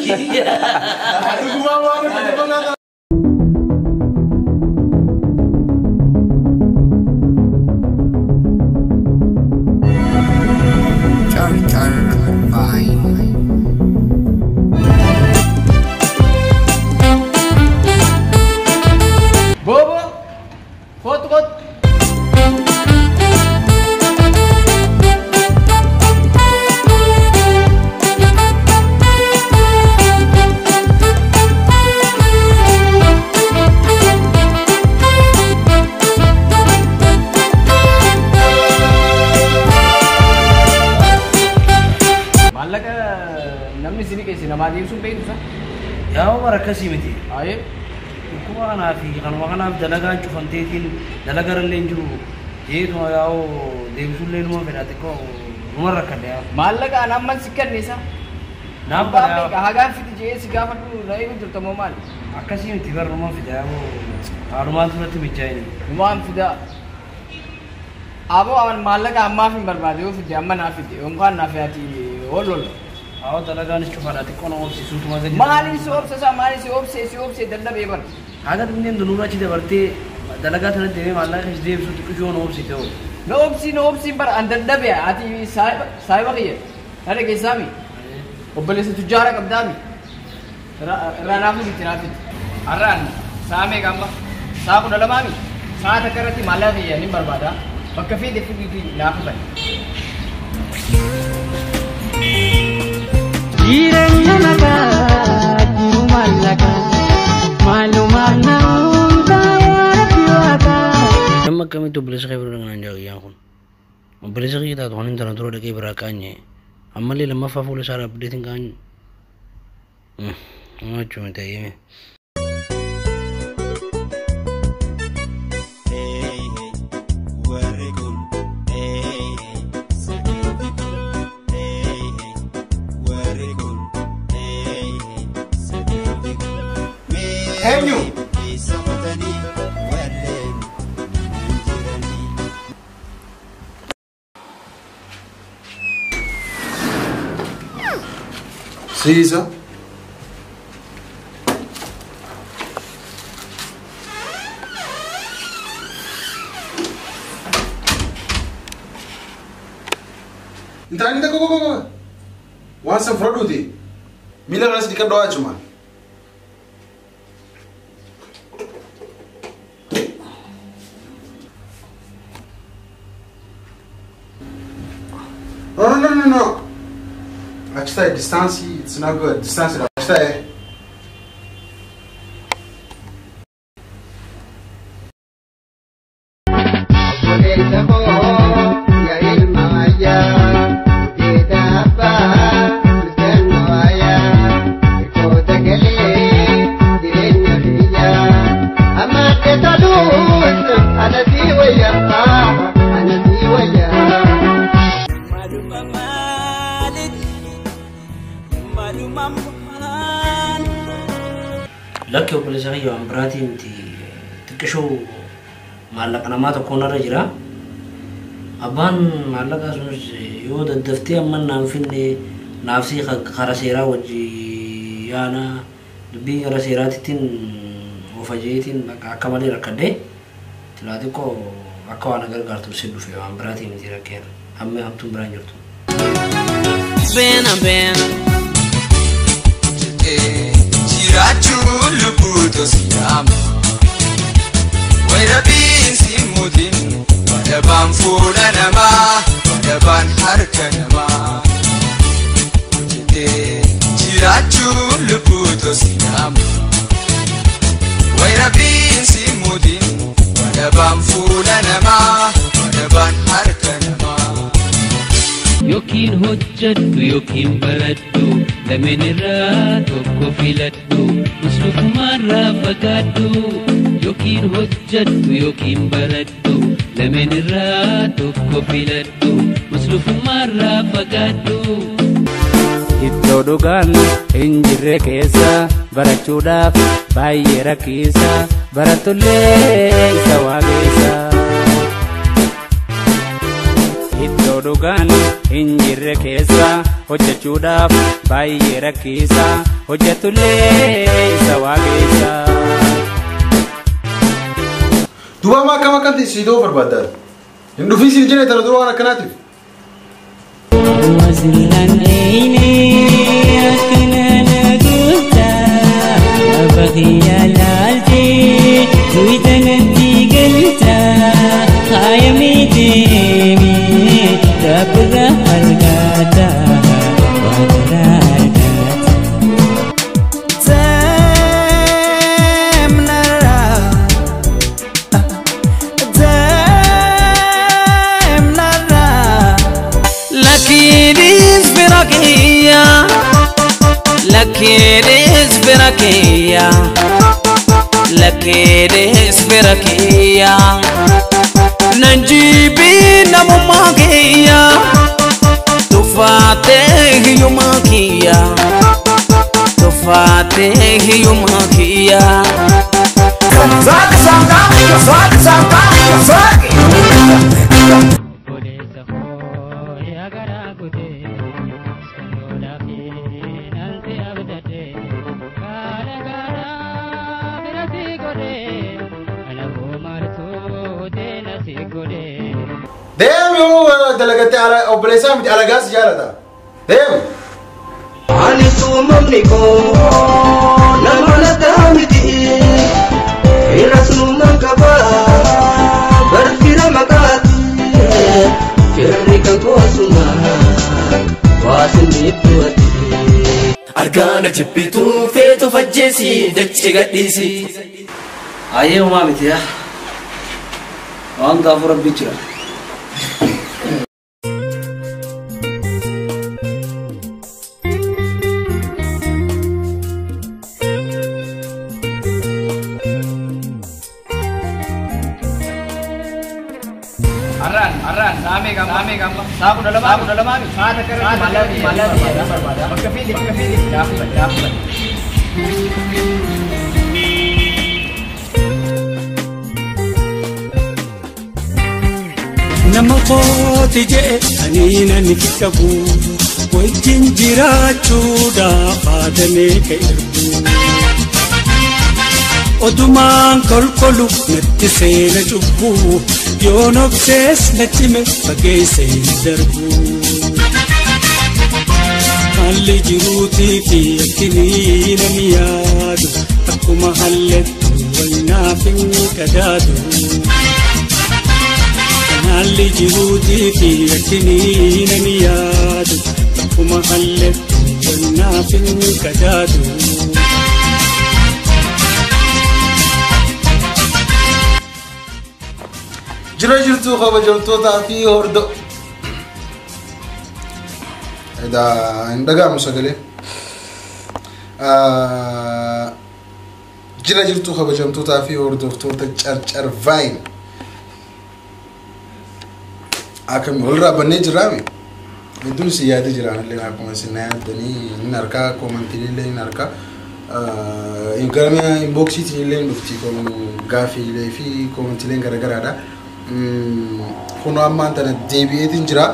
Dhugumaa waan hojjete. Bobo, kootu kootu. Maallaqa namni isin qeesse namaa deebisuun beektu sa? Yaa bara akkasii miti. Ayee. Dhukkuba kanaa fi kanuma kanaaf dalagaan cufanteetiin dalagaa irra hin jiru. Jeetuma yaa'u deebisuullee numa fedha xiqqoo numa rakkadhe yaa. Maallaqa an amman si kenne isa. Naaf Abbaan bara meeqa hagaan fidi jedhee si gaafadhu na eegu jirta moo maali? Akkasii miti bara numa fida yaa'u haalumaan duratti mijaa'ini. Numaan fidaa. Aboo aman maallaqa ammaaf hin barbaade yoo fidde amma naa fidde yookaan naa fi ati hollol. Haa dalagaanis cufaadha xiqqoo nama obsisuutuma gadi. Maaliin si obsa isaa maaliin si obsee si obsee dadhabee bara. Haga dhumneen dunuura achi dabartee dalagaa tana deemee maallaqa ishee deebisuu xiqqoo na obsite hoo. Na obsii na obsiin bara an dadhabe ati saahiba saahiba kiyya. Na dhageessaami. Obboleessa tujjaara qabdaami. Irraa naaf fiddi naaf fiddi. Har'aan sa'a meeqa amma? Sa'a 12mi? Sa'a takka irratti maallaqa kiyya ni barbaada. Bakka feete fidiitii naaf fudhate. Jireenya nagaa jiru maallaqaa maalumaaf na hundaa yaa Rabbi waaqaa. Nama akkamitti obboleessa kee bira dhaqnaan jaa guyyaan kun. Obboleessa kiyya taatu kan intala dura dhaqee biraa qaanye. Ammallee lammaffaa fuula isaa dhaabbateetiin qaanye. Nama jechuun ta'ee. Eenyu? Siisa. Intala inni tokko tokko waan san fudhadhuuti. Miila kanas dhiqadhu haa achumaan. No, no, no, no, no. Achi taa'e distance it's not good. Distance achi taa'e. Obboleessa koo yaa ilma wayyaa gudeeda abbaa mirgaan wayyaa hirkoota galee jireenya biyyaa amma adda toluus ana si wayyaa ana si wayyaa. Maluma maalit, maluma maal. Lakki obboleessa kiyya waan biraatii miti xiqqishuu maallaqa namaa tokkoon irra jira. Abbaan maallaqa sunis yoo daddaftee amma naan finne naafsii kara seeraa wajji yaana dubbii gara seeraatittiin of ajeetiin bakka akka malee rakkadhee silaa xiqqoo akka waan gargaartuuf si dhufe waan biraatii miti rakkeera hamma hamtuun biraan jirtu. Bena bena. Jiraachuun lubbuutu si yaama. Wayirabiin si mutin wadabaan fuula namaa wadabaan harka namaa. Hojjetee jiraachuun lubbuutu si yaama. Wayirabiin si mutin wadabaan fuula namaa wadabaan harka namaa. Yookiin hojjedhu yookiin baradhu lameen irraa tokko filadhu muslukumaarraa fagaadhu. Yookiin hojjedhu yookiin baradhu lameen irraa tokko filadhu muslukumaarraa fagaadhu. Iddoo dhugaan hin jirre keessa barachuudhaaf baay'ee rakkiisa barattullee isa waaqeessa. Iddoo dhugaan hin jirre keessa hojjechuudhaaf baay'ee rakkisaa hojjetullee isa waaqessa. Duuba ammaa akkam akkan ta'e si ta'uu barbaaddaa? Hin dhufin siin jedhe tana dura waan akkanaatiif. Lakkeedes bira kiyya Nanjibi namummaa kiyya Tufaatee hiyyummaa kiyya Tufaatee hiyyummaa kiyya. Deem yoo dalagattee obboleessaa miti alagaas jaalata. Deem. Ani suumamni koo nama lataa miti irra suuman qaba barfira maqaati firri kan koosuma waasinni itti. Argaana jibbituu feetu fajjeesi dachee gadhiisi. Ayyee homaa miti yaa. Waan gaafuu rabbi jira. Arraan saamee gamma saa 12 saa takka irratti maallaqa barbaada bakka fiili gaafa. Nama kooti jee ani nani qabu wajjin jiraachuudhaaf aadamee ka ergu odumaan kolkolu natti seena cubbuu yoon obsees na cime fageessee darbu. Haalli jiruutii fi akkinii nami yaadu akkuma hallettu wal naaf hin qadaadu. Haalli jiruutii fi akkinii nami yaadu akkuma hallettu wal naaf hin qadaadu. Jira jirtu kabajamtootaa fi hordo. Edaa hin dhaga'amu sagalee. Jira jirtu kabajamtootaa fi hordoftoota Carcar Vine. Akkam walirraa bannee jirraami. Hedduun isin yaadee jiraan illee akkuma isin na yaaddanii hin argaa koomantiin illee hin argaa. Gara inboxiitiin illee hin dhufti gaafiilee fi koomantiileen garaagaraadha. Kun ammaan tana deebi'eetiin jira.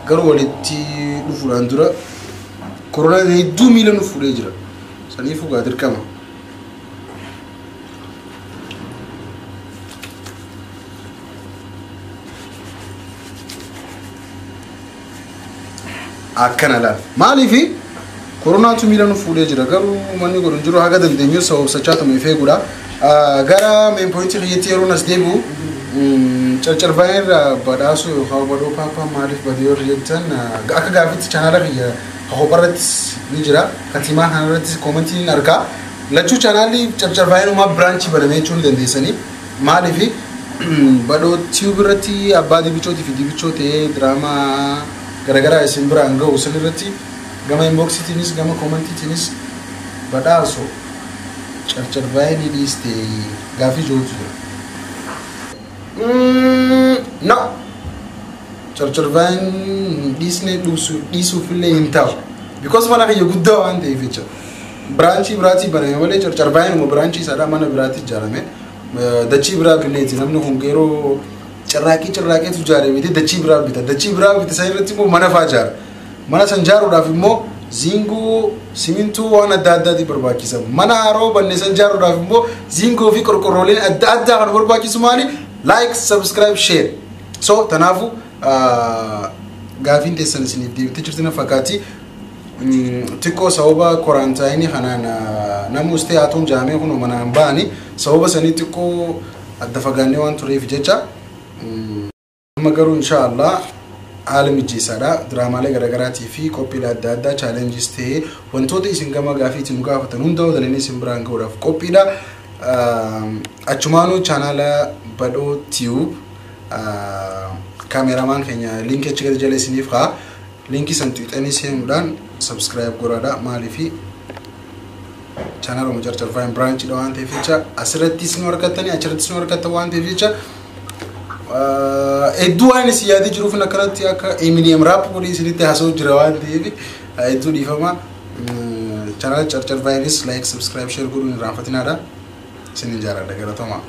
Garuu walitti dhufuudhaan dura koronaan hedduu miila nu fuudhee jira. Saniif dhugaa dirqama. Akkana laal. Maaliifi koronaatu miila nu fuudhee jira. Garuu manni godhu hin jiru haga dandeenyu sababsachaa tume feeguudha. Gara main pointii kiyyatti yeroo as deebi'u Carcar Vine irraa badhaasuu yookaan badhoo paappaa maaliif badee yoo jettan akka gaafitti chaanaala kiyya kopharrattis ni jira. Katimaa kanarrattis koomentii ni argaa. Lachuu chaanaalli Carcar Vine uumaa biraanchii banamee jechuu ni dandeessanii. Maaliifi badhoo tiyuub irratti abbaa dibichootii fi dibichoo ta'ee diraamaa garaagaraa isin biraan gahu san irratti gama inboxiitiinis gama koomentiitiinis badhaasoo Carcar Vine ni dhiiste gaafii jirutu jira. No. Carcar Vine dhiisnee dhiisuufillee hin ta'u. Because mana kiyya guddaa waan ta'eef jecha. Biraanchii biraatii baname malee Carcar Vine uma biraanchii isaadhaa mana biraatti ijaarame. Dachii biraa binneeti namni kun yeroo Carraaqii carraaqeetu ijaaree bitee dachii biraa bita. Dachii biraa bita san irratti immoo mana fa'aa ijaara. Mana san ijaaruudhaaf immoo zingoo, simintoo waan adda addaati barbaachisa. Mana haroo banne san ijaaruudhaaf immoo zingoo fi qorqorrooleen adda addaa kan barbaachisu maali? Like, subscribe, share. So tanaafu gaafiin teessan isiniif deebitee jirti na fakkaati. Xiqqoo sababa quarantine kanaan namus ta'e haa ta'uun jaamee kun manaan ba'anii sababa sanii xiqqoo adda fagaannee waan tureef jecha amma garuu inshaallah haala mijeessaadha. Diraamaalee garaagaraatii fi qophiilee adda addaa challenges ta'ee wantoota isin gama gaafiitiin nu gaafatan hunda dalanii isin biraan gahuudhaaf qophiidha. Achumaanuu chaanaala Badhoo Tube cameraman keenya linkii achi gadi jala isiniif haa linkii san tuqxanii seenuudhaan subscribe godhaadha. Maaliifi chaanaala Carcar Vine branchidha waan ta'eef jecha asirrattis nu argattanii achirrattis nu argattan waan ta'eef jecha hedduu waan isin yaadee jiruuf akkanatti akka Eminem rap godhee isinitti haasa'u jira waan ta'eef hedduu dhiifama. Chaanaala Carcar Vineis like, subscribe, share godhuun hin irraanfatinaadha. Isinin jaaladha, galatoomaa.